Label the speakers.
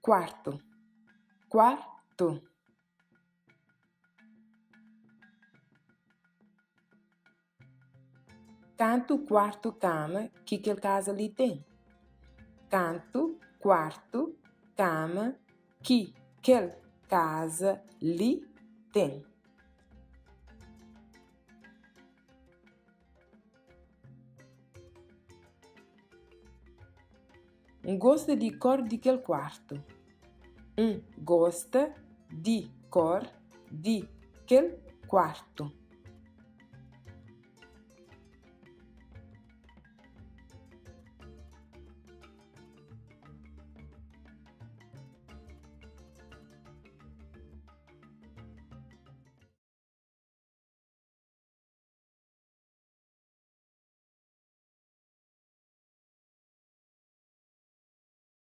Speaker 1: Kuartu. Kuartu. Kantu kuartu kama ki kel kaza li ten? Kantu kuartu kama ki kel kaza li ten? N gosta di kor di kel kuartu. N gosta di kor di kel kuartu.